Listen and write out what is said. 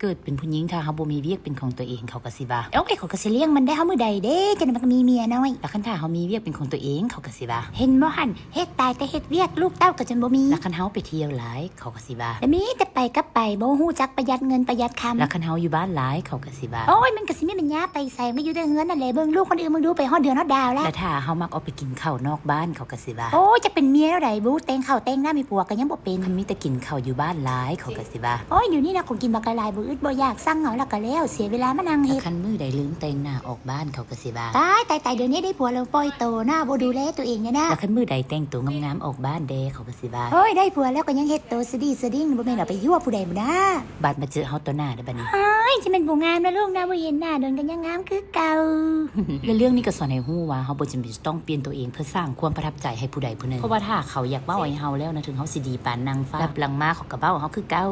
ເກີດເປັນຜູ້ຍິງ ຖ້າເຮົາບໍ່ມີວຽກເປັນຂອງຕົວເອງ ເຂົາກໍຊິວ່າ ໂອ້ຍ ເຂົາກໍຊິລ້ຽງມັນໄດ້ ເຮົາມື້ໃດເດ້ ຈັ່ງໃດມັນກໍມີເມຍນ້ອຍ. ແລ້ວຄັນຖ້າເຮົາມີວຽກເປັນຂອງຕົວເອງ ເຂົາກໍຊິວ່າ ເຫັນບໍ່ຫັ້ນ ເຮັດຕາຍແຕ່ເຮັດວຽກ ລູກເຕົ້າກໍຈົນບໍ່ມີ. ແລ້ວຄັນເຮົາໄປທ່ຽວຫຼາຍ ເຂົາກໍຊິວ່າ ແລ້ວມີແຕ່ໄປກັບໄປ ບໍ່ຮູ້ຈັກປະຢັດເງິນປະຢັດຄຳ. ແລ້ວຄັນເຮົາຢູ່ບ້ານຫຼາຍ ເຂົາກໍຊິວ່າ ໂອ້ຍ ມັນກໍຊິມີປັນຍາໄປໃສ ມັນກໍຢູ່ແຕ່ເຮືອນນັ້ນແຫຼະ ເບິ່ງລູກຄົນອື່ນ ມຶງດູ ໄປຮອດເດືອນຮອດດາວແລ້ວ. ແລ້ວຖ້າເຮົາມັກອອກໄປກິນເຂົ້ານອກບ້ານ ເຂົາກໍຊິວ່າ ໂອ້ຍ ຈັກເປັນເມຍແນວໃດບຸ ແຕ່ງເຂົ້າແຕ່ງນ້ຳໃຫ້ຜົວກໍຍັງບໍ່ເປັນ ຄັນມີແຕ່ກິນເຂົ້າຢູ່ບ້ານຫຼາຍ ເຂົາກໍຊິວ່າ ໂອ້ຍ ດຽວນີ້ນະ ຂອງກິນບັກຫຼາຍໆ ບໍ່ອຶດບໍ່ຢາກ ສັ່ງເອົາແລ້ວກໍແລ້ວ ເສຍເວລາມານັ່ງເຮັດ. ຄັນມື້ໃດລືມແຕ່ງໜ້າອອກບ້ານ ເຂົາກໍຊິວ່າ ຕາຍ ຕາຍ ຕາຍ ດຽວນີ້ໄດ້ຜົວແລ້ວປ່ອຍໂຕນະ ບໍ່ດູແລຕົວເອງແດ່ນະ. ແລ້ວຄັນມື້ໃດແຕ່ງໂຕງາມໆອອກບ້ານແດ່ ເຂົາກໍຊິວ່າ ໂອ້ຍ ໄດ້ຜົວແລ້ວກໍຍັງເຮັດໂຕສະດີສະດິ້ງ ບໍ່ແມ່ນເອົາໄປຍົວະຜູ້ໃດບໍ່ນາ. ບາດມາເຈີເຮົາຕໍ່ໜ້າເດ້ບາດນີ້ ໂອ້ຍ ຊິແມ່ນບໍ່ງາມນະລູກນະ ບໍ່ເຫັນໜ້າດົນກໍຍັງງາມຄືເກົ່າ. ແລະເລື່ອງນີ້ກໍສອນໃຫ້ຮູ້ວ່າ ເຮົາບໍ່ຈຳເປັນຈະຕ້ອງປ່ຽນຕົວເອງເພື່ອສ້າງຄວາມປະທັບໃຈໃຫ້ຜູ້ໃດຜູ້ໜຶ່ງ ເພາະວ່າຖ້າເຂົາຢາກເວົ້າໃຫ້ເຮົາແລ້ວນະ ເຖິງເຮົາຊິດີປານນາງຟ້າ ກັບຫຼັງມາເຂົາກໍເວົ້າເຮົາຄືເກົ່າ.